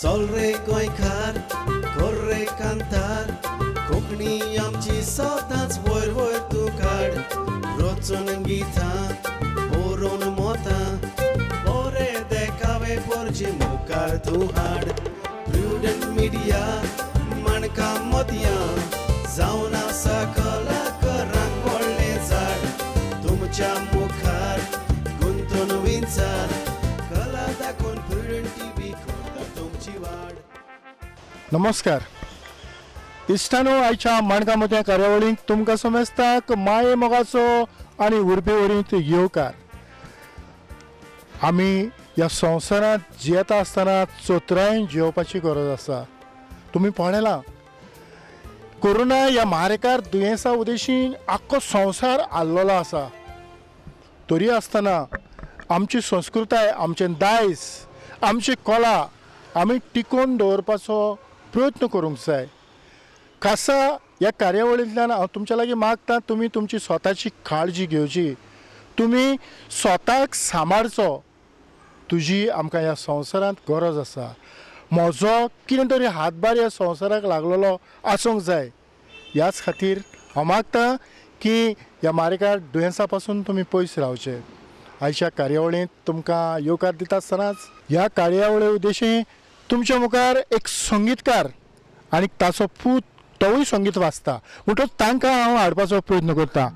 चल रे गोंयकार कर रे कांतार कोंकणी आमची सदांच वयर वयर तूं काड रचून गितां बरोवन मोतां बरे देखावे पोरचे मुखार तूं हाड प्रुडंट मिडिया माणकां मोतयां जावन आसा कलाकारांक व्हडलें झाड तुमच्या मुखार गुंतून विंचार कला दाखोवन प्रुडंट टीव्ही करता तुमची वाड. नमस्कार इश्टानो, आयच्या माणकां मोतयां कार्यावळींत तुमकां समेस्ताक माये मोगाचो आनी उर्बे वरींत येवकार. आमी ह्या संवसारांत जियेता आसतना चतुरायेन जियोवपाची गरज आसा. तुमी पळयलां कोरोना ह्या मारेकार दुयेंसा उदेशीन आख्खो संवसार आल्लोलो आसा. तरी आसतना आमची संस्कृताय, आमचें दायज, आमची कला आमी टिकोवन दवरपाचो प्रयत्न करूंक जाय. खासा ह्या कार्यावळींतल्यान हांव तुमच्या लागीं मागता, तुमी तुमची स्वताची काळजी घेवची, तुमी स्वताक सांबाळचो. तुजी आमकां ह्या संवसारांत गरज आसा. म्हजो कितें तरी हातभार ह्या संवसाराक लागलेलो आसूंक जाय. ह्याच खातीर हांव मागता की ह्या मारेकार दुयेंसा पासून तुमी पयस रावचे. आयच्या कार्यावळींत तुमकां येवकार दिता आसतनाच ह्या कार्यावळी उद्देशी तुमच्या मुखार एक संगीतकार आनी ताचो पूत, तोवूय संगीत वाजता, म्हणटकच तांकां हांव हाडपाचो प्रयत्न करता.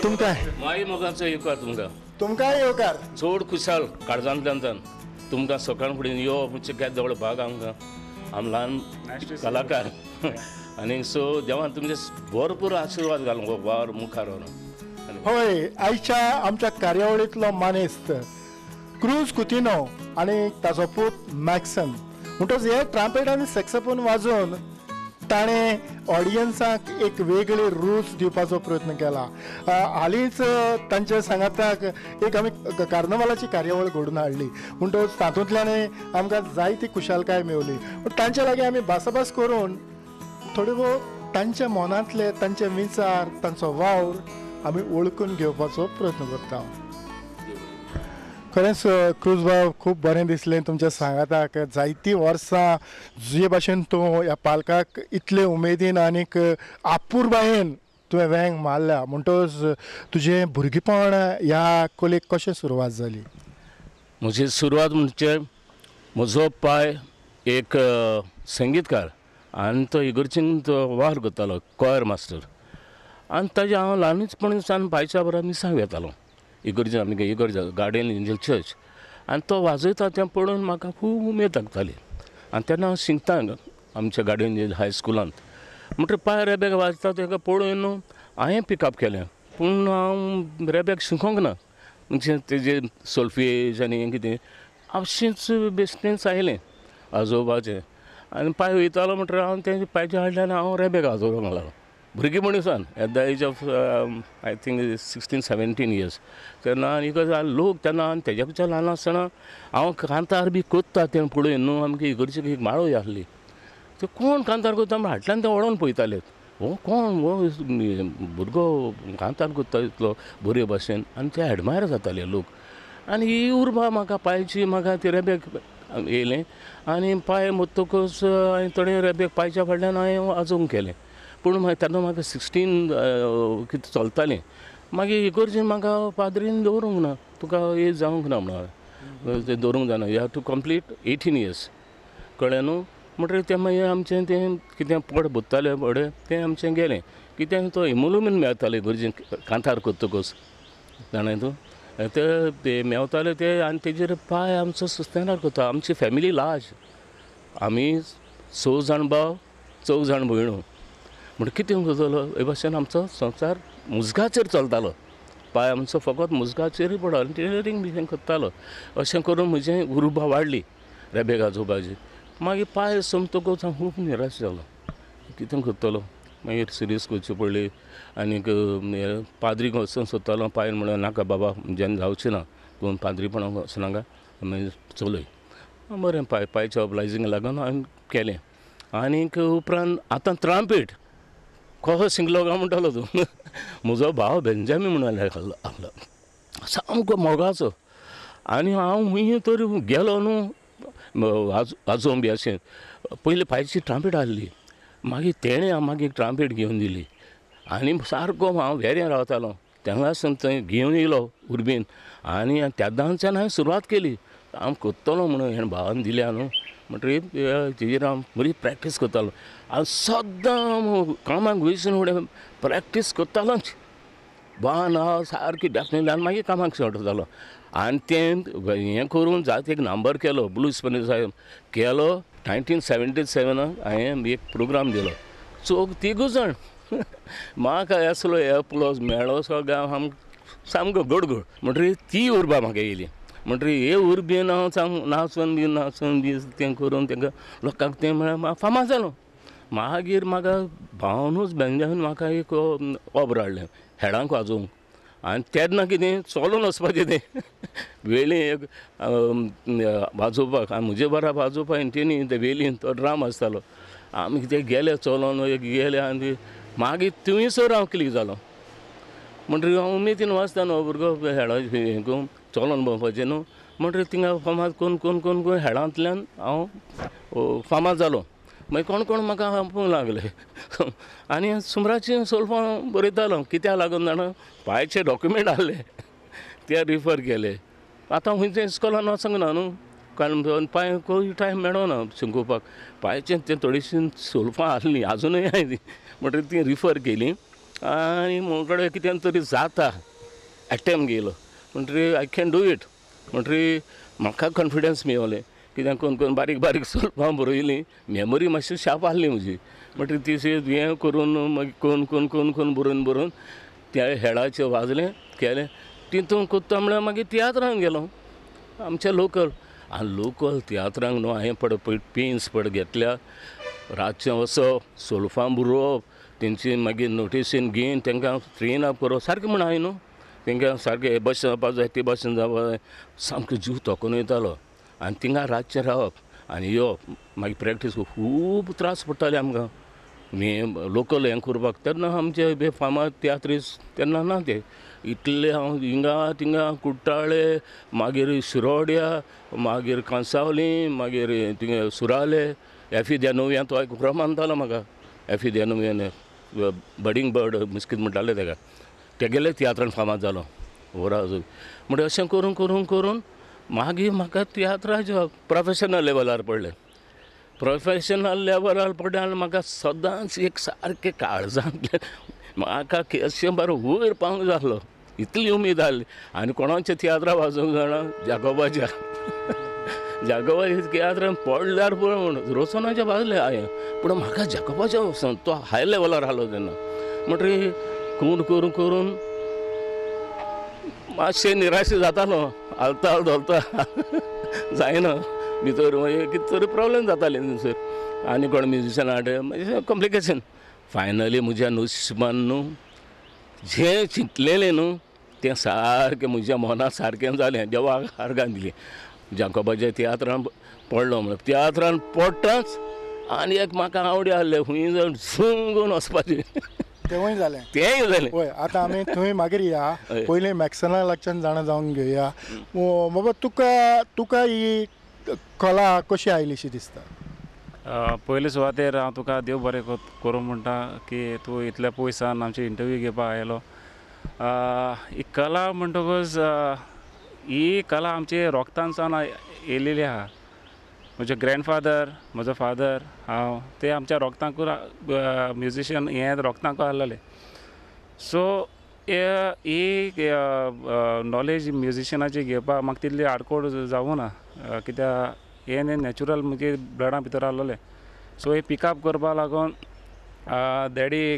तुमकां माई मोगाचो येवकार. तुमकां तुमकांय येवकार. चड खुशाल काळजांतल्यान तुमकां सकाळ फुडें यो म्हणजे केदो व्हडलो भाग आमकां, आम ल्हान कलाकार आनी सो देवान तुमचे भरपूर आशिर्वाद घालूं वावर मुखार व्हरून. हय, आयच्या आमच्या कार्यावळींतलो मानेस्त क्रूज कुतिनो आनी ताचो पूत मॅक्सन. म्हणटकच हे ट्रांपेट आनी सॅक्सोफोन वाजोवन ताणें ऑडियन्साक एक वेगळी रूच दिवपाचो प्रयत्न केला. हालींच तांच्या सांगाताक एक आमी कार्नवालाची कार्यावळ घडोवन हाडली, म्हणटकच तातूंतल्यान आमकां जायती खुशालकाय मेवली. पूण तांच्या लागीं आमी भासाभास करून थोडे भोव तांच्या मनांतले तांचे विचार, तांचो वावर आमी वळखून घेवपाचो प्रयत्न करता. खरेंच क्रूज बाब, खूब बरें दिसलें तुमच्या सांगाताक. जायतीं वर्सां जे भाशेन तूं ह्या पालकाक इतले उमेदीन आनीक आपुरबायेन तुवें वेंग मारल्या, म्हणटकच तुजें भुरगेपण ह्या कलेक कशें सुरवात जाली? म्हजी सुरवात म्हणजे म्हजो पाय एक संगीतकार आनी तो इगर्जीन तो वावर करतालो, कॉयर मास्टर. आनी ताजें हांव ल्हानपणीसान पायच्या बरोबर मिसाक वेतालो इगर्जे, आमगे इगर्ज गार्डियन एंजल चर्च. आनी तो वाजयता तें पळोवन म्हाका खूब उमेद लागताली. आनी तेन्ना हांव शिकता आमच्या गार्डियन एंजल हायस्कुलांत. म्हणटकीर पाय रेबेक वाजता तेका पळोवन न्हू हांवें पिकअप केलें. पूण हांव रेबेक शिकोंक ना, म्हणजे तेजे सोल्फेज आनी कितें आपशींच बेश्टेंच आयलें आजोबाचें. आनी पांय वयतालो म्हणटकीर हांव तें पांयचे हाडलें आनी हांव रेबेक वाजोवंक लागलो भुरगेपणीसान at the age of I think 16-17 years. तेन्ना आनी लोक तेन्ना आनी तेज्या पेक्षा ल्हान आसतना हांव कांतार बी कोत्ता तें पळोवन न्हू आमगे इगर्जेक एक माळो आसली, ते कोण कांतार कोत्ता म्हण हाटल्यान ते वळोन पळयताले, हो कोण हो भुरगो कांतार कोत्ता इतलो बरे भाशेन. आनी ते एडमायर जाताले लोक. आनी ही उर्बा म्हाका पांयची, म्हाका ते रेबेक येयलें आनी पांय मोत्तकच हांवें थोडे रेबेक पांयच्या फाटल्यान हांवें वाजोवंक केलें. पूण मागीर तेन्ना म्हाका 16 कितें चलतालें. मागीर इगर्जेन म्हाका पाद्रीन दवरूंक ना, तुका एज जावंक ना म्हणून तें दवरूंक जायना, you have to complete 18 years. कळ्ळें न्हू? म्हणटकीर तें मागीर आमचें तें कितें पोट भरतालें बरें तें आमचें गेलें. कितें तो इमोलुमेंट मेळतालें इगर्जेन कांतार करतकच, जाणा तूं, ते मेवताले ते. आनी तेजेर पांय आमचो सुस्तेनार करता. आमची फॅमिली लार्ज, आमी 6 जाण भाव, 4 जाण भयणो. म्हणटा कितें करतलो हे भाशेन आमचो संवसार मुजगाचेर चलतालो. पांय आमचो फकत मुजगाचेरूय पडलो आनी टेलरींग बी करतालो. अशें करून म्हजें उर्बा वाडली रेबेक वाजोवपाची. मागीर पांय सोंपतकच हांव खूब निराश जालो, कितें करतलो. मागीर सिरियस करची पडली आनीक पाद्रीक वचूंक सोदतालो. पायन म्हणलें नाका बाबा म्हज्यान जावचें ना, तूं पाद्रीपणाक वचनाका, मागीर चलय. बरें पाय पायच्या ऑबलायजींग लागून हांवें केलें. आनीक उपरांत आतां ट्रांपेट कसो शिकलो काय म्हणटालो तूं. म्हजो भाव बेंजामी म्हणून आपलो सामको मोगाचो आनी हांव हुंय तर गेलो न्हू वाजोवंक बी अशें. पयलीं पायची ट्रांपेट आहली, मागीर तेणें मागीर ट्रांपेट घेवन दिली आनी सारको हांव वेऱ्यां रावतालो तेंगासून थंय घेवन येयलो उर्बेन आनी तेन्नाच्यान हांवें सुरवात केली हांव करतलो म्हणून. हेणें भावान दिल्या न्हू म्हणटकीर तेजेर हांव बरी प्रॅक्टीस करतालो आनी सद्दां कामाक वयसून फुडें प्रॅक्टीस करतालोच बान हांव सारकी डेफिनेटली आनी मागीर कामाक स्टार्ट जालो. आनी तें हें करून जात एक नंबर केलो ब्लू स्पॅनिश साहेब केलो. 1977 हांवें एक प्रोग्राम दिलो चौग तिगूय जाण म्हाका असलो एप्लोज मेळ्ळो सगळो हांव सामको गोडगोड. म्हणटकीर ती उर्बा म्हाका येयली म्हणटकीर हे उर्बेन हांव सामको नाचून बी नाचून बी तें करून तांकां लोकांक तें म्हळ्यार फामाद जालो. मागीर म्हाका भावनूच बेंजामीन म्हाका एक ऑबर हाडलें हेडांक वाजोवंक आनी तेन्ना कितें चलोन वचपाचें तें वेळी एक वाजोवपाक आनी म्हजे बरा वाजोवपाक तेणी ते वेलीन तो ड्राम आसतालो. आमी ते गेले चलोन एक गेले आनी मागीर थंयसर हांव क्लिक जालो. म्हणटकीर हांव उमेदीन वाजता न्हू भुरगो हेडा हें करून चलोन भोंवपाचें न्हू. म्हणटकीर थिंगा फामाद कोण कोण कोण कोण हेडांतल्यान हांव फामाद जालो. मागीर कोण कोण म्हाका आपोवंक लागले आनी सुमराची सोल्फां बरयतालो. कित्याक लागून जाणा पायचे डॉक्युमेंट आहले ते रिफर केले. आतां खंयच्या इस्कॉलान वचोंक ना न्हू कारण पांय खंय टायम मेळना शिकोवपाक. पायचें तें थोडीशीं सोल्फां आहलीं आजुनूय आहाय तीं म्हणटकीर तीं रिफर केलीं आनी म्हजे कडेन कितें तरी जाता एटेम्प घेयलो म्हणटकीर I can do it. म्हणटकीर म्हाका कॉन्फिडन्स मेवलें कित्याक कोण कोण बारीक बारीक सोल्फां बरयलीं मेमरी मातशी शार्प आहली म्हजी. म्हणटकीर ती हें करून मागीर कोण कोण कोण कोण बरोवन बरोवन त्या हेडाचें वाजलें केलें. तितून कोत्ता म्हळ्यार मागीर तियात्रांक गेलो आमच्या लोकल. आनी लोकल तियात्रांक न्हू हांवें पड पेन्स पड घेतल्या रातचें वचप सोल्फां बरोवप तेंची मागीर नोटिसीन घेवन तांकां ट्रेन अप करप सारकें म्हण हांवें न्हू तांकां सारकें हे भाशेन जावपा जाय ते भाशेन जावपा जाय सामको जीव तोकोन वयतालो. आनी थिंगा रातचें रावप आनी येवप मागीर प्रॅक्टीस खूब त्रास पडटाले आमकां हें लोकल हें करपाक. तेन्ना आमचे हे फामाद तियात्रीस तेन्ना ना ते इतले हांव हिंगा थिंगा कुट्टाळे मागीर शिरोड्या मागीर कांसावली मागीर थिंगा सुराले एफी देनोव्यान तो एक खरो मानतालो म्हाका. एफी देनोव्यान बडींग बर्ड मिस्कीत म्हणटाले तेका तेगेले तियात्रान फामाद जालो ओवरऑल. म्हणटकीर अशें करून करून करून मागीर म्हाका तियात्राचे प्रोफेशनल लेवलार पडलें. प्रोफेशनल लेवलार पडलें आनी म्हाका सदांच एक सारकें काळजांतलें म्हाका अशें बरो वयर पावंक जालो इतली उमेद आहली. आनी कोणाच्या तियात्रां वाजोवंक जाणा जाकोबाच्या जाकोबाच्या तियात्रान पडल्यार पुरो म्हणून रोसनाचे वाजले हांवें पूण म्हाका जाकोबाच्या वचोन तो हाय लेवलार आहलो तेन्ना. म्हणटकीर कोण करून करून मातशें निराश जातालो हालता धोलता जायना भितर मागीर कितें तरी प्रोब्लेम जाताले थंयसर आनी कोण म्युजिशन हाड मागीर कॉम्प्लिकेशन. फायनली म्हज्या नशिबान न्हू जें चिंतलेलें न्हू तें सारकें म्हज्या मना सारकें जालें. देवाक आर्गां दिलीं जाकोबाच्या तियात्रान पडलो म्हणून. तियात्रान पडटाच आनी एक म्हाका आवडी आहले खूंय जावन सुंगून वचपाचें तेंवूय जालें तेंय जालें. हय आतां आमी थंय मागीर या पयलीं मॅक्सना लागच्यान जाणा जावन घेवया. बाबा तुका तुका ही कला कशी आयली शी दिसता? पयले सुवातेर हांव तुका देव बरें करूं म्हणटा की तूं इतल्या पयसान आमची इंटरव्यू घेवपाक आयलो. ही कला म्हणटकच ही कला आमची रोगतान सावन येयलेली आहा. म्हजे ग्रँडफादर म्हजो फादर हांव ते आमच्या रोगतांकूच म्युजिशियन हें रोगतांकूच आहलेलें. सो ही नॉलेज म्युजिशियनाची घेवपाक म्हाका तितली आडकोळ जावूं ना कित्याक हें नॅचरल म्हणजे ब्लडा भितर आहलेलें. सो हे पिकअप करपा लागून डॅडी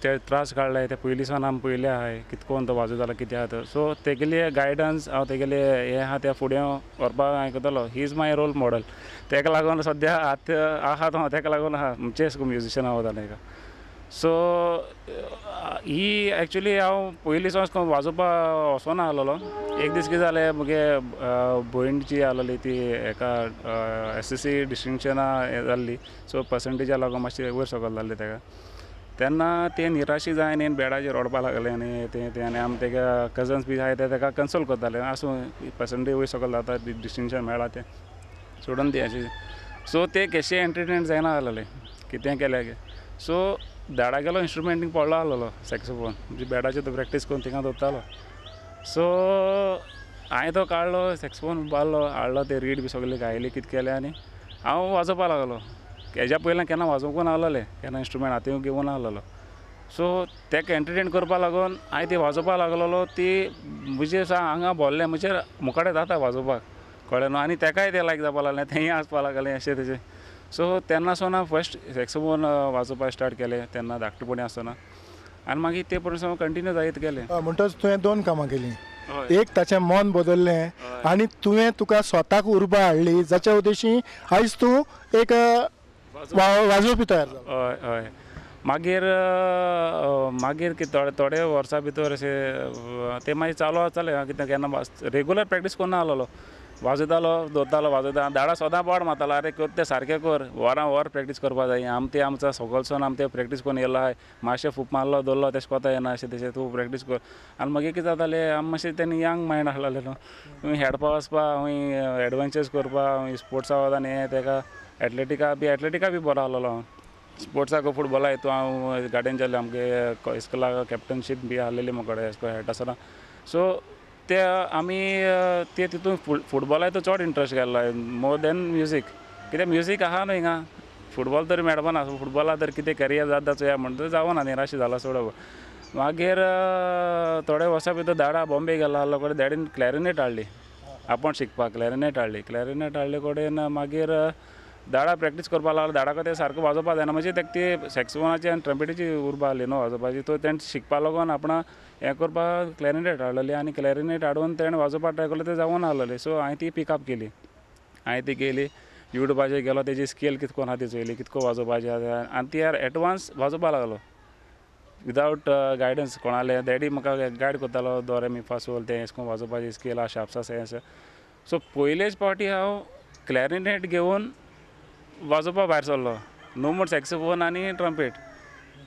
ते त्रास काडले ते पयलीं सावन आमी पयले आहाय कितकोन तो वाजयतालो कितें आहा तो. सो तेगेले गायडन्स हांव तेगेले हें आहा तें फुडें व्हरपाक हांवें करतलो. He is my role model. तेका लागून सद्या आतां आहा तो तेका लागून आहा म्हणचे म्युजिशियन हांव जालें तेका. सो ही एक्चुली हांव पयलीं सावन वाजोवपाक वचना आहलोलो. एक दीस कितें जालें मुगे भयण जी आहलोली ती एका एस एस सी डिस्टिंक्शना हें जाल्ली. सो पर्संटेजा लागून मातशी वयर सकयल जाल्ली तेका. तेन्ना ते निराशी जायन आनी बेडाचेर रडपा लागले आनी तें तें आनी आमी तेका कजन्स बी आहाय ते तेका कन्सोल करताले, आसूं पर्संटेज वयर सकयल जाता, डिस्टिंक्शन मेळ्ळा तें सोडून दी अशें. सो ते केशे एंटरटेन जायना जालें कितें केल्यार. सो दाडागेलो इंस्ट्रुमेंट पडलो आहलोलो सॅक्सोफोन, म्हणजे बेडाचेर तो प्रॅक्टीस करून थिंगा दवरतालो. सो हांवें तो काडलो सॅक्सोफोन उबारलो, हाडलो ते रीड बी सगळे गायले कितें केलें आनी हांव वाजोवपा लागलो. हेज्या पयलीं केन्ना वाजोवंक नासलेलें, केन्ना इंस्ट्रुमेंट हातीन घेवूंक नासलेलो. सो तेका एंटरटेन करपा लागून हांवें ती वाजोवपा लागलेलो, ती म्हजे हांगा भरलें म्हणजे मुखाडे जाता वाजोवपाक, कळ्ळें न्हू. आनी तेकाय तें लायक जावपा लागलें, तेंय हांसपा लागलें अशें तेजें. सो तेन्ना सावन हांव फर्स्ट सॅक्सोफोन वाजोवपाक स्टार्ट केलें तेन्ना धाकटेपणी आसतना, आनी मागीर ते पर्यंत हांव कंटिन्यू जायत गेलें. म्हणटच तुवें दोन कामां केलीं, एक ताचें मन बदललें आनी तुवें तुका स्वताक उर्बा हाडली जाच्या उद्देशी आयज तूं एक वाजोवपी तयार जालो. हय हय. मागीर मागीर थोडे वर्सां भितर अशें तें मागीर चालू आसतालें कितें केन्ना रेगुलर प्रॅक्टीस करना आहलोलो, वाजयतालो दवरतालो वाजयता, दाडा सदां बोड मारतालो, आरे कर तें सारकें कर, वरां वर प्रॅक्टीस करपा जाय, आम ते आमचा सगळसून आम ते प्रॅक्टीस करून येयला आहाय, मातशें फूप मारलो दवरलो तेश कोता येना अशें तशें तूं प्रॅक्टीस कर. आनी मागीर कितें जातालें, आमी मातशें तेन्ना यंग मायंड आहलोलें न्हू, खंय हेडपा वचपा, खंय एडवेंचर्स करपा, खंय स्पोर्ट्सा वता न्ही हें तेका एथलेटिका बी, एथलेटिका बी बरो आहलोलो हांव, स्पोर्ट्साक फुटबॉला हितून हांव गार्डन जाल्लें, आमगे इस्कुलाक कॅप्टनशीप बी आहलेली म्हाका कडेन एशें खेळटा आसतना. सो ते आमी ते तितून फुटबॉला हितून चड इंट्रस्ट गेल्लो मोर देन म्युजीक, कित्याक म्युजीक आहा न्हू हिंगा, फुटबॉल तरी मेळपाना, फुटबॉला तर कितें करियर जाता चोया म्हणटा जावना, निराश जाला चड. मागीर थोडे वर्सां भितर दाडा बॉम्बे गेलो आहलो कडेन डॅडीन क्लॅरिनेट हाडली, आपूण शिकपाक क्लॅरिनेट हाडली, क्लॅरिनेट हाडले कडेन मागीर दाडा प्रॅक्टीस करपा लागलो. दाडाक तें सारको वाजोवपा जायना, म्हणजे तेका ती सॅक्सोफोनाची आनी ट्रंपेटीची उर्बा आहली न्हू वाजोवपाची, तो तेणें शिकपा लागून आपणा हें करपाक क्लॅरिनेट हाडलेली आनी क्लॅरिनेट हाडून तेणें वाजोवपाक ट्राय केलो, तें जावना आहलोलें. सो हांवें ती पिकअप केली, हांवें ती केली, युट्यूबाचेर गेलो, तेजी स्केल कितको आहा ती चोयली, कितको वाजोवपाची आहा आनी ती एडवान्स वाजोवपा लागलो विदावट गायडन्स कोणाले. डॅडी म्हाका गायड करतालो, दो रे मी फा सोल तें एशें कोन्न वाजोवपाची स्केल आहा, शार्प्स आसा हें आसा. सो पयलेच फावटी हांव क्लॅरिनेट घेवन वाजोवपा भायर सरलो, नो मोर सॅक्सोफोन आनी ट्रंपेट,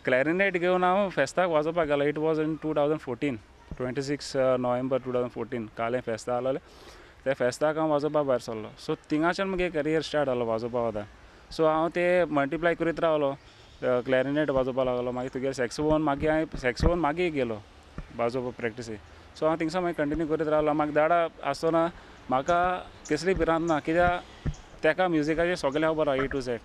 क्लॅरिनेट घेवन हांव फेस्ताक वाजोवपाक गेलो. It was in 2014, 26 November 2014 कालें फेस्ता आहलोलें, त्या फेस्ताक हांव वाजोवपाक भायर सरलो. सो थिंगाच्यान मुगे करियर स्टार्ट जालो वाजोवपा वता. सो हांव ते मल्टिप्लाय करीत रावलो, क्लॅरिनेट वाजोवपाक लागलो, मागीर तुगेलें सॅक्सोफोन, मागीर हांवें सॅक्सोफोन मागीर गेलो वाजोवपाक प्रॅक्टिसी. सो हांव थिंगसान मागीर कंटिन्यू करीत रावलो. म्हाका दाडा आसतना म्हाका कसली भिरांत ना, कित्याक तेका म्युजिकाचें सगळें खबर आहा ए टू झॅड.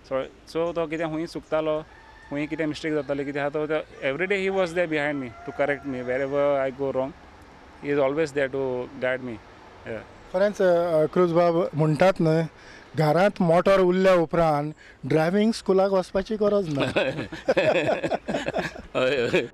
सो सो तो कितें खूंय चुकतालो, खूंय कितें मिस्टेक जाताली कितें आहा, तो every day he was there behind me to correct me, wherever I go wrong he is always there to guide me. खरेंच क्रूज बाब म्हणटात न्हय, घरांत मोटर उरल्या उपरांत ड्रायव्हींग स्कुलाक वचपाची गरज ना. हय हय.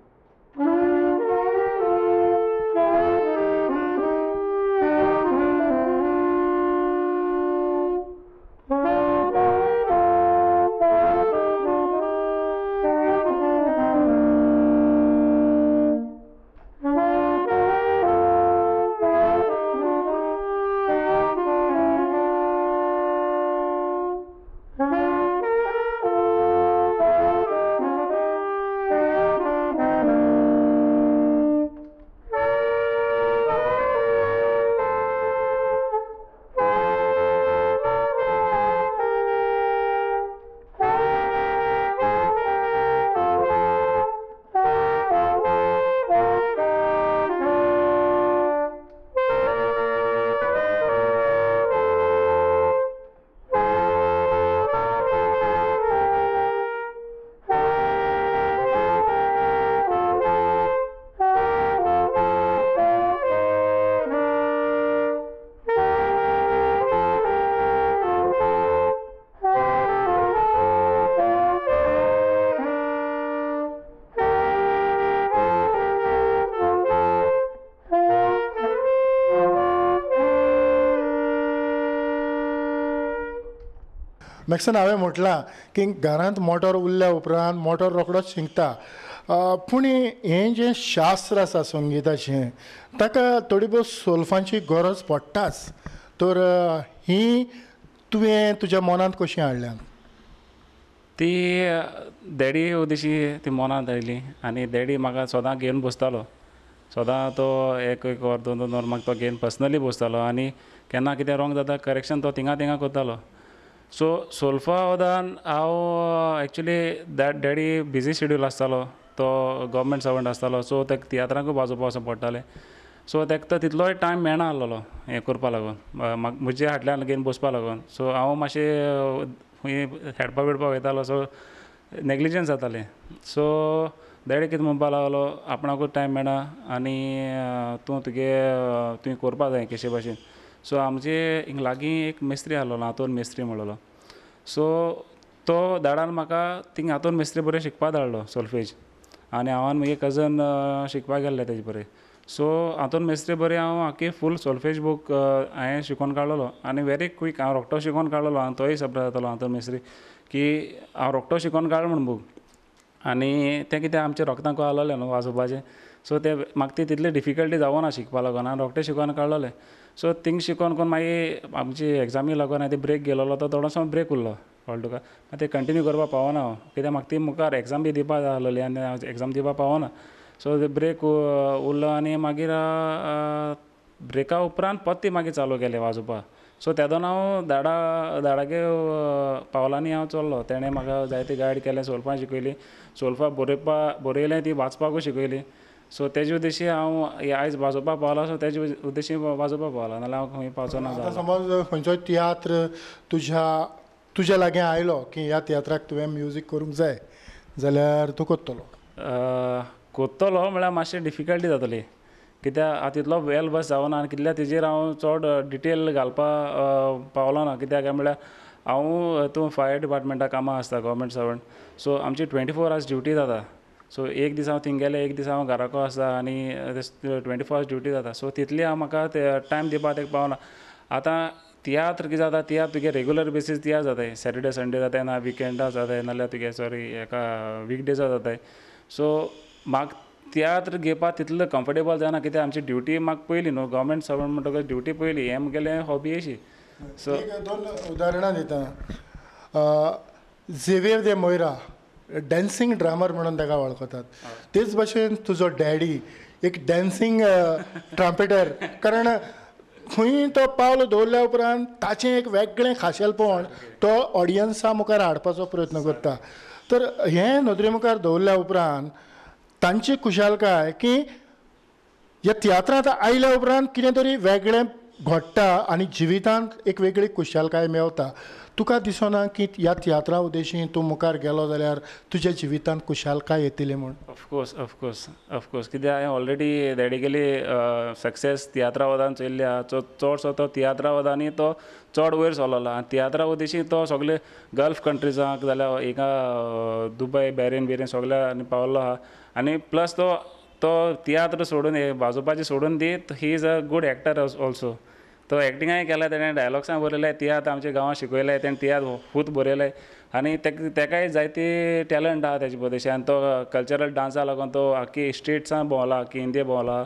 मॅक्सन हांवें म्हटलां की घरांत मोटर उरल्या उपरांत मोटर रोखडोच शिंकता, पूण हें जें शास्त्र आसा संगिताचें ताका थोडी भोव सोल्फांची गरज पडटाच, तर ही तुवें तुज्या मनांत कशी हाडल्या? ती डॅडी उदेशी ती मनांत आयली आनी डॅडी म्हाका सदां घेवन बसतालो. सदां तो एक एक वर दोन दोन वर म्हाका तो घेवन पर्सनली बसतालो आनी केन्ना कितें रोंग जाता करेक्शन तो थिंगा थिंगा करतालो. सो सोल्फा वदान हांव एक्चुली डॅडी बिजी शेड्यूल आसतालो, तो गव्हर्मेंट सर्वंट आसतालो, सो ताका तियात्रांकूय वाजोवपा वचूंक पडटालें. सो ताका तो तितलोय टायम मेळना आसलेलो हें करपा लागून, म्हजे फाटल्यान घेवन बसपा लागून. सो हांव मातशें खंय खेळपा बिळपा वयतालो, सो नेग्लिजन्स जातालें. सो डॅडी कितें म्हणपा लागलो, आपणाकूच टायम मेळना आनी तूं तुगे तुवें करपा जाय कशे भाशेन. सो आमचे हिंग लागीं एक मेस्त्री आसलेलो, आंतोन मेस्त्री म्हणलेलो. सो तो धाडान म्हाका थिंग आंतोन मेस्त्री बरें शिकपा धाडलो सोल्फेज, आनी हांव आनी म्हगे कजन शिकपाक गेल्ले तेजे बरें. सो आंतोन मेस्त्री बरें हांव आख्खी फूल सोल्फेज बूक हांवें शिकोन काडलेलो आनी वेरी क्वीक हांव रोखडो शिकोन काडलेलो. आनी तोय सरप्रायज जातालो आंतोन मेस्त्री की हांव रोखडो शिकोन काडलो म्हूण बूक. आनी तें कितें आमच्या रोगतांक आसलेलें न्हू वाजोवपाचें, सो तें म्हाका ती तितली डिफिकल्टी जावना शिकपा लागून, हांव रोखडें शिकोन काडलेलें. सो थिंग शिकोन कोन मागीर आमची एग्जामी लागून हांवें ब्रेक घेतलेलो, तो थोडोसो ब्रेक उरलो कळ्ळें तुका. मागीर तें कंटिन्यू करपाक पावना हांव, कित्याक म्हाका ती मुखार एग्जाम बी दिवपा जाय आसलेली आनी हांव एग्जाम दिवपा पावना. सो ब्रेक उरलो आनी मागीर ब्रेका उपरांत परती मागीर चालू केलें वाजोवपाक. सो तेदोना हांव धाडागे पावलांनी हांव चल्लो. तेणें म्हाका जायते गायड केलें, सोल्फां शिकयलीं, सोल्फां बरोवपा बरयलें ती वाचपाकूय शिकयली. सो तेजे उद्देशी हांव आयज वाजोवपाक पावलां, सो तेजे उद्देशी वाजोवपाक पावलां, नाजाल्यार हांव खंय पावचो ना. आतां समज खंयचोय तियात्र तुज्या लागीं आयलो की ह्या तियात्राक तुवें म्युजीक करूंक जाय जाल्यार तूं करतलो? करतलो म्हळ्यार मातशी डिफिकल्टी जातली, कित्याक हांव तितलो वेल बस जावना आनी कितल्या तेजेर हांव चड डिटेल घालपा पावलो ना. कित्याक काय म्हळ्यार हांव तूं फायर डिपार्टमेंटा कामां आसता, गव्हर्मेंट सर्वंट, सो आमची 24 आवर्स ड्युटी जाता. सो एक दीस हांव थिंग गेलें, एक दीस हांव घराको आसता आनी 24 आवर्स ड्युटी जाता. सो तितली हांव म्हाका टायम दिवपाक तेका पावना. आतां तियात्र कितें जाता, तियात्र तुगे रेगुलर बेसीस तियात्र जाताय, सॅटर्डे संडे जाताय ना विकेंडा जाताय, नाल्यार तुगे सॉरी हेका वीकडेजा जाताय. सो म्हाका तियात्र घेवपाक तितलो कम्फर्टेबल जायना, कित्याक आमची ड्युटी म्हाका पयली न्हू, गव्हर्मेंट सर्वंट म्हणटकच ड्युटी पयली, हें म्हगेलें हॉबी अशी. सो एक दोन उदाहरणां दिता. झेवियर दे मोयरा डॅन्सिंग ड्रामर म्हणून ताका वळखतात, तेच भाशेन तुजो डॅडी एक डॅन्सिंग ट्रम्पेटर, कारण खंय तो पावल दवरल्या उपरांत ताचें एक वेगळें खाशेलपण तो ऑडियन्सा मुखार हाडपाचो प्रयत्न करता. तर हें नदरे मुखार दवरल्या उपरांत तांची खुशालकाय की ह्या तियात्रांत आयल्या उपरांत कितें तरी वेगळें घडटा आनी जिवितांत एक वेगळी खुशालकाय मेवता. तुका दिसना की ह्या तियात्रा उद्देशी तूं मुखार गेलो जाल्यार तुज्या जिवितांत खुशालकाय येतली म्हूण? Of course of course of course, कित्याक हांवें ऑलरेडी डॅडीगेली सक्सेस तियात्रा वदान चोयल्ली आहा. चडसो तो तियात्रा वदांनी तो चड वयर सरलेलो आनी तियात्रा उद्देशी तो सगळे गल्फ कंट्रीजांक जाल्यार हिंगा दुबय बॅरेन बिरेन सगळ्या पावल्लो आहा. आनी प्लस तो तो तियात्र सोडून वाजोवपाचें सोडून दीत he is a good actor also. तो एक्टिंगाय केला तेणें, डायलॉग्सां बरयले, तियात्र आमच्या गांवांत शिकयले तेणें, तियात्र खूब बरयले आनी तेकाय जायते टॅलंट आहा तेजे पद्दतीन. आनी तो कल्चरल डांसा लागून तो आख्खी स्टेट्सां भोंवला, आख्खी इंडिया भोंवला.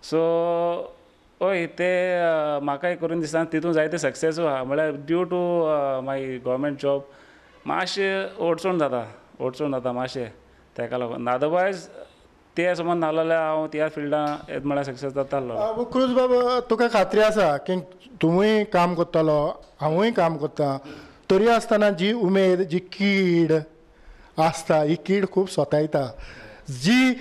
सो हय ते म्हाकाय करून दिसता तितून जायते सक्सेसूय आहा. म्हळ्यार due to my government job मातशें अडचण जाता, अडचण जाता मातशें तेका लागून. अदरवायज ते समज ना जाल्यार हांव त्या फिल्डान येद म्हळ्यार सक्सेस जातालो. क्रूज बाब, तुका खात्री आसा की तुवूय काम करतलो, हांवूय काम करता, तरी आसतना जी उमेद, जी कीड आसता, ही कीड खूब सतायता. जी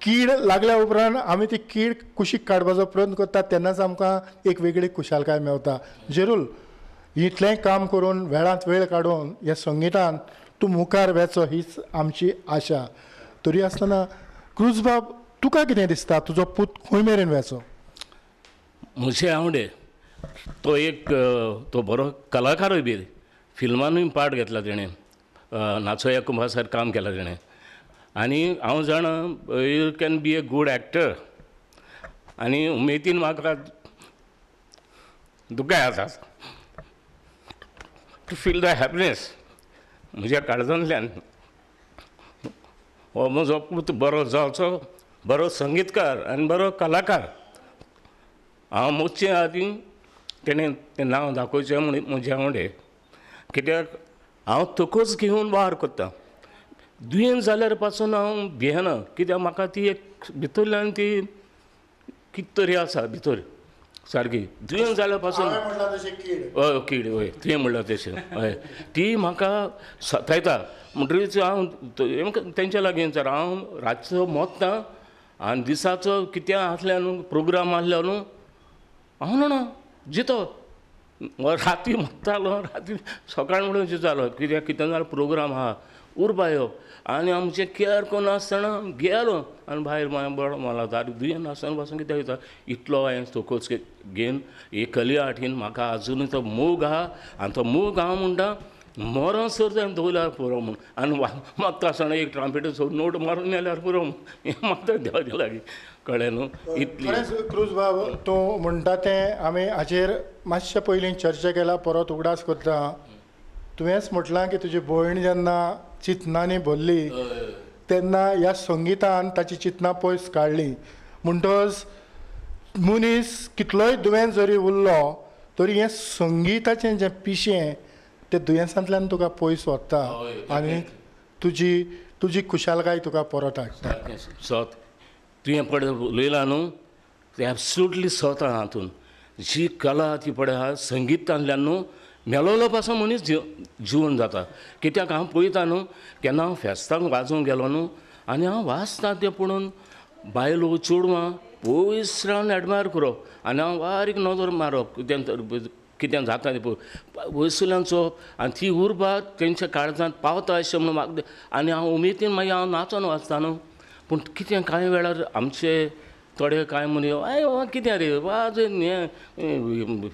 कीड लागल्या उपरांत आमी ती कीड कुशीक काडपाचो प्रयत्न करता तेन्नाच आमकां एक वेगळी खुशालकाय मेवता. जेरूल, इतलें काम करून वेळांत वेळ काडून ह्या संगितान तूं मुखार वेचो हीच आमची आशा. तरी आसतना क्रूज बाब, तुका कितें दिसता, तुजो पूत खंय मेरेन वेचो? म्हजे आवडे तो एक तो बरो कलाकारूय बी फिल्मानूय पार्ट घेतला तेणें, नाचोया कुंभार काम केलां तेणें. आनी हांव जाणा you can be a good actor. आनी उमेदीन म्हाका दुकाय आसा टू फील the happiness म्हज्या काळजांतल्यान. हो म्हजो पूत बरो जावचो, बरो संगीतकार आनी बरो कलाकार. हांव मोचचे आदीं तेणें तें नांव दाखोवचें म्हूण म्हजें आवडे, कित्याक हांव तकच घेवन वावर करता. दुयेंत जाल्यार पासून हांव भियेना, कित्याक म्हाका ती एक भितरल्यान ती कितें तरी आसा भितर सारकी. दुयेंत जाल्यार पासून हय कीड, हय तुवें म्हणलां तशें, हय ती म्हाका सतायता. म्हणटकीच हांव तेंच्या लागीं विचार, हांव रातचो मोत्तां आनी दिसाचो कितें आसल्यार न्हू प्रोग्राम आसल्यार न्हू हांव न्हू जितो राती मोत्तालो, राती सकाळ म्हणून जितालो. कित्याक कितें जाल्यार प्रोग्राम आहा उर्बा येवप आनी आमचें केअर करनासतना गेलो आनी भायर मागीर बरो मला दुयेंत आसतना पासून कितें वयता. इतलो हांवें तोकोच घेवन एक कली आठीन म्हाका आजुनूय तो मोग आहा आनी तो मोग हांव म्हणटा मरो सर तें दवरल्यार पुरो म्हूण. आनी मागता आसतना एक ट्रांपेटाचो नोट मारून मेल्यार पुरो म्हूण हें मागता देवाच्या लागीं, कळ्ळें न्हू. इतली खरेंच क्रूज बाब तूं म्हणटा तें आमी हाचेर मातशें पयलीं चर्चा केला, परत उगडास करता. तुवेंच म्हटलां की तुजी भयण जेन्ना चिंतनांनी भरली तेन्ना ह्या संगितान ताची चिंतनां पयस काडली. म्हणटच मनीस कितलोय दुयेंत जरी उरलो तरी हें संगिताचें जें पिशें तें दुयेंसांतल्यान तुका पयस व्हरता आनी तुजी तुजी खुशालकाय तुका परत हाडटा. सत तुवें पळय उलयलां न्हू तें एब्सोल्युटली सत आहा. हातून जी कला ती पळय आहा संगितांतल्यान न्हू मेलोलो पासून मनीस जिवन जाता. कित्याक हांव पळयता न्हू केन्ना हांव फेस्ताक वाजोवंक गेलो न्हू आनी हांव वाजता तें पळोवन बायलो चेडवां पयस रावन एडमायर करप आनी हांव बारीक नदर मारप कितें कितें जाता तें पळय वयसुल्यान चोवप आनी ती उर्बा तेंच्या काळजांत पावता अशें म्हणून म्हाका आनी हांव उमेदीन मागीर हांव नाचोन वाजता न्हू. पूण कितें कांय वेळार आमचे थोडे कांय मनीस I कितें रे वाज हें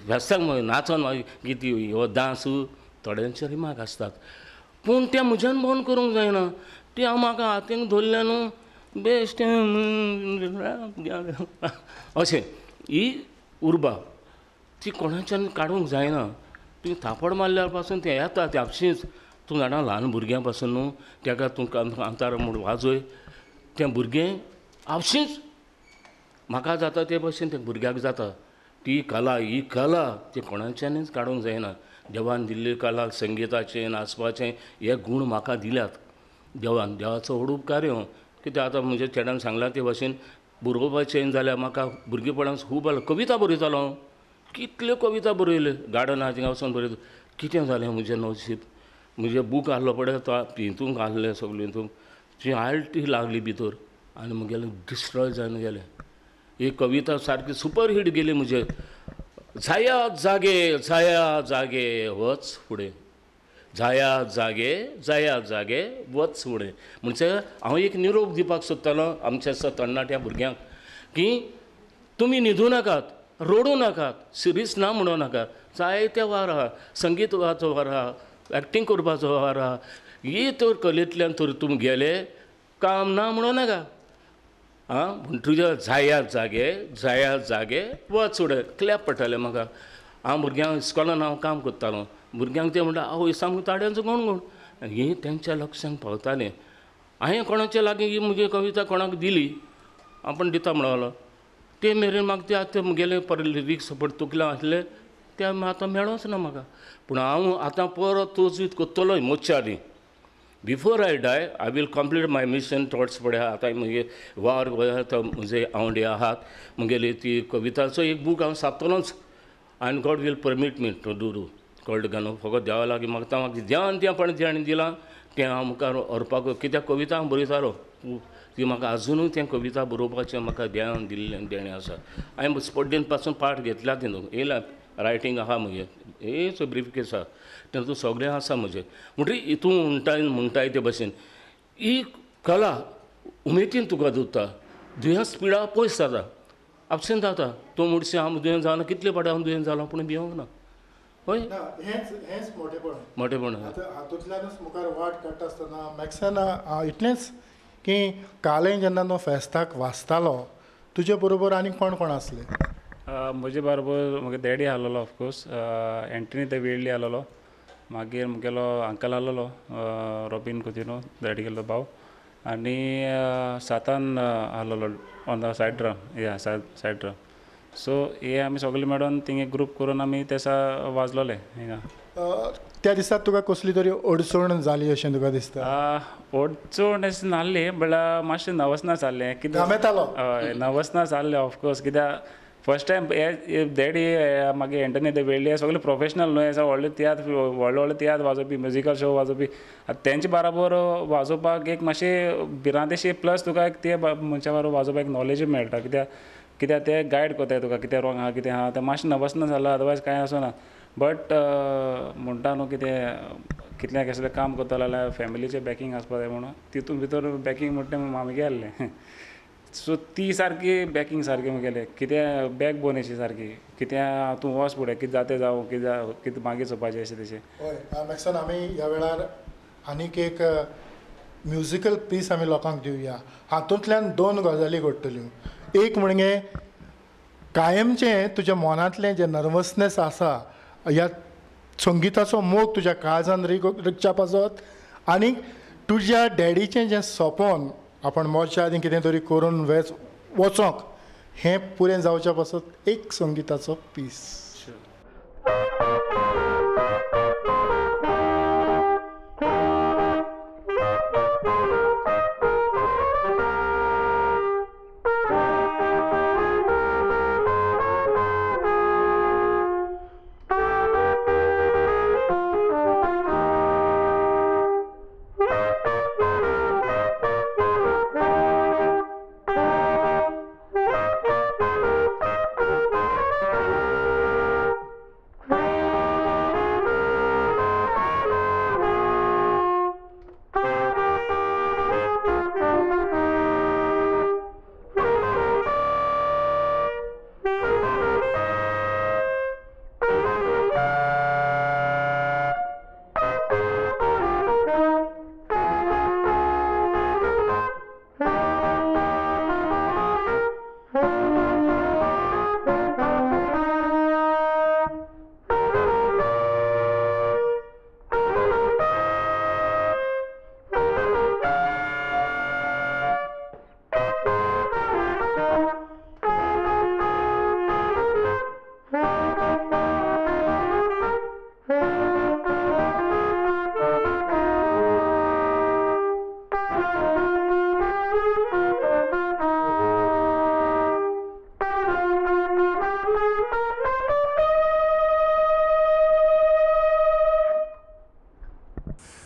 फेस्ताक नाचोन मागीर कितें हो डांस थोड्यांचे रिमार्क आसतात. पूण तें म्हज्यान बंद करूंक जायना. तें हांव म्हाका हातीक धरलें न्हू बेश्टें अशें ही उर्बा ती कोणाच्यान काडूंक जायना. ती थापड मारल्यार पासून तें येता तें आपशींच. तूं जाणा ल्हान भुरग्यां पासून न्हू तेका तूं कांतार म्हूण वाजय तें भुरगें आपशींच म्हाका जाता ते भशेन ते भुरग्याक जाता. ती कला ही कला ती कोणाच्यानूच काडूंक जायना. देवान दिल्ली कला संगिताचें नाचपाचें हे गूण म्हाका दिल्यात देवान. देवाचो व्हड उपकार हो. कित्याक आतां म्हज्या चेड्यान सांगलां ते भशेन बरोवपाचें जाल्यार म्हाका भुरगेपणान खूब कविता बरयतालो हांव. कितल्यो कविता बरयल्यो गार्डन आहा थिंगा वचोन बरयता. कितें जालें म्हजें नशीब म्हजें बूक आहलो पळय तो हितूंक आहलें सगळें हितूंक ती आल्टी लागली भितर आनी म्हगेलें डिस्ट्रॉय जावन गेलें. एक कविता सारकी सुपर हीट गेली म्हजे. जाया जागे जाया जागे वच फुडें, जाया जागे जाया जागे वच फुडें. म्हणजे हांव एक निरोप दिवपाक सोदतालो आमच्या तरणाट्या भुरग्यांक की तुमी न्हिदूं नाकात, रडूं नाकात, सिरीस ना म्हणूं नाकात. जायते वावर आहा, संगीताचो वावर आहा, एक्टींग करपाचो वावर आहा. ही तर कलेंतल्यान तर तुमी गेले काम ना म्हणूं नाका. आं पूण तुज्या जाया जागे जाया जागे वच फुडें. क्लॅप पडटालें म्हाका. हांव भुरग्यांक इस्कॉलान हांव काम करतालो. भुरग्यांक तें म्हणटा आवय सामको ताड्यांचो गणगण. आनी हें तेंच्या लक्षांत पावतालें. हांवें कोणाच्या लागीं ही म्हजी कविता कोणाक दिली आपूण दिता म्हणलो ते मेरेन म्हाका ते आतां म्हगेले परत लिरिक्स पळय तकल्यान आसले ते आतां मेळोच ना म्हाका. पूण हांव आतां परत तजवीज करतलो मोच्या आदीं. Before I die I will complete my mission towards पळय आतां म्हगे वावर तो म्हजे आवंडे आहात म्हगेली ती कविताचो एक बूक हांव छापतलोच. आनी God will permit me to do do कळ्ळें तुका न्हू. फकत देवा लागीं मागता म्हाका देवान तें पण जेणें दिलां तें हांव मुखार व्हरपाक. कित्याक कविता हांव बरयतालो ती म्हाका आजुनूय तें कविता बरोवपाचें म्हाका देवान दिल्लें देणें आसा. हांवें स्पर्धेन पासून पार्ट घेतला तितून येयला रायटींग आहा म्हगें हेच ब्रीफ केस आहा तातूंत सगळें आसा म्हजें. म्हणटकीर तूं म्हणटाय म्हणटाय ते भशेन ही कला उमेदीन तुका दवरता. दुयेंस पिडा पयस जाता, आपशेन जाता. तूं म्हणशी हांव दुयेंस जावना, कितले फावटी हांव दुयेंस जालो पूण भिवंक ना. हय हेंच हेंच मोटेपण मोटेपण. हातूंतल्यानूच मुखार वाट काडटा आसतना मॅक्सान इतलेंच की कालें जेन्ना तो फेस्ताक वाचतालो तुजे बरोबर आनी कोण कोण आसले? म्हजे बरोबर म्हगे डॅडी आसलेलो ऑफकोर्स, एंटनी the वेळ्ळी आसलेलो, मागीर म्हगेलो अंकल आसलेलो रॉबीन कुतिन्हो डॅडीगेलो भाव, आनी सातान आसलेलो ऑन the side drum या सायड ड्रम. सो हे आमी सगळे मेळोन थिंगा ग्रूप करून आमी तेसा वाजलोले हिंगा. त्या दिसा तुका कसली तरी अडचण जाली अशें तुका दिसता? अडचण अशें नासली, म्हळ्यार मातशें नर्वसनेस जाल्लें. कित्याक घामेतालो? हय, नर्वसनेस जाल्लें ऑफकोर्स, कित्याक फर्स्ट टायम हे डॅडी मागीर एंटनी दे वेळ्ळी सगळे प्रोफेशनल न्हय, व्हडले तियात्र, व्हडले व्हडले तियात्र वाजोवपी, म्युजिकल शो वाजोवपी, आतां तेंचे बराबर वाजोवपाक एक मातशी भिरांत अशी, प्लस तुका एक ते मनशा बरोबर वाजोवपाक एक नॉलेजूय मेळटा, कित्याक कित्याक ते गायड करताय तुका कितें रोंग आहा कितें आहा. तें मातशें नर्वसनेस जालां, अदरवायज कांय आसना. बट म्हणटा न्हू कितें कितलें कसलें काम करतलो जाल्यार फॅमिलीचें बॅकींग आसपा जाय म्हणून, तितून भितर बॅकींग म्हणटा तें मामीगे आहलें. सो ती सारकी बॅकींग सारकी मुगेलें कितें बॅक बोन अशी सारकी, कितें तूं वच फुडें, कितें जाता जावं, कितें कितें मागीर चोवपाचें अशें तशें. हय मॅक्सन, आमी ह्या वेळार आनीक एक म्युजिकल पीस आमी लोकांक दिवया. हातूंतल्यान दोन गजाली घडटल्यो. एक म्हणजे कायमचें तुज्या मनांतलें जें नर्वसनेस आसा, ह्या संगिताचो मोग तुज्या काळजान रिगच्या पासत, आनी तुज्या डॅडीचें जें सपन आपण मरच्या आदीं कितें तरी करून वचोंक, हें पुरें जावच्या पासत एक संगिताचो पीस.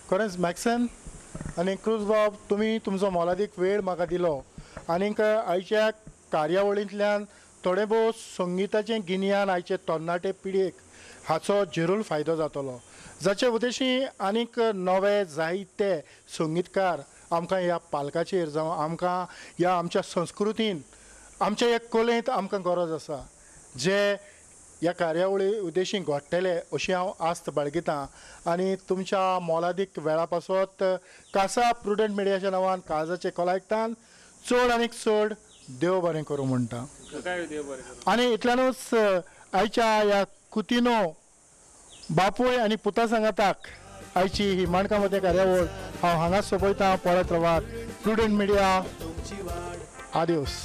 खरेंच मॅक्सन आनी क्रूज बाब, तुमी तुमचो मोलादीक वेळ म्हाका दिलो आनीक आयच्या कार्यावळींतल्यान थोडें भोव संगिताचें गिन्यान आयचे तरणाटे पिळगेक हाचो जरूर फायदो जातलो, जाचे उद्देशी आनीक नवे जायते संगीतकार आमकां ह्या पालकाचेर जावं आमकां ह्या आमच्या संस्कृतीन आमच्या ह्या कलेंत आमकां गरज आसा, जे ह्या कार्यावळी उद्देशी घडटले अशी हांव आस्त बाळगितां. आनी तुमच्या मोलादीक वेळा पासत कासा प्रुडंट मिडियाच्या नांवान काळजाचे कोलायकतान चड आनीक चड देव बरें करूं म्हणटा. आनी इतल्यानूच आयच्या ह्या कुतिनो बापूय आनी पुता सांगाताक आयची ही माणकां मदें कार्यावळ हांव हांगाच सोंपयतां. पळयत रावात प्रुडंट मिडिया. आदियोस.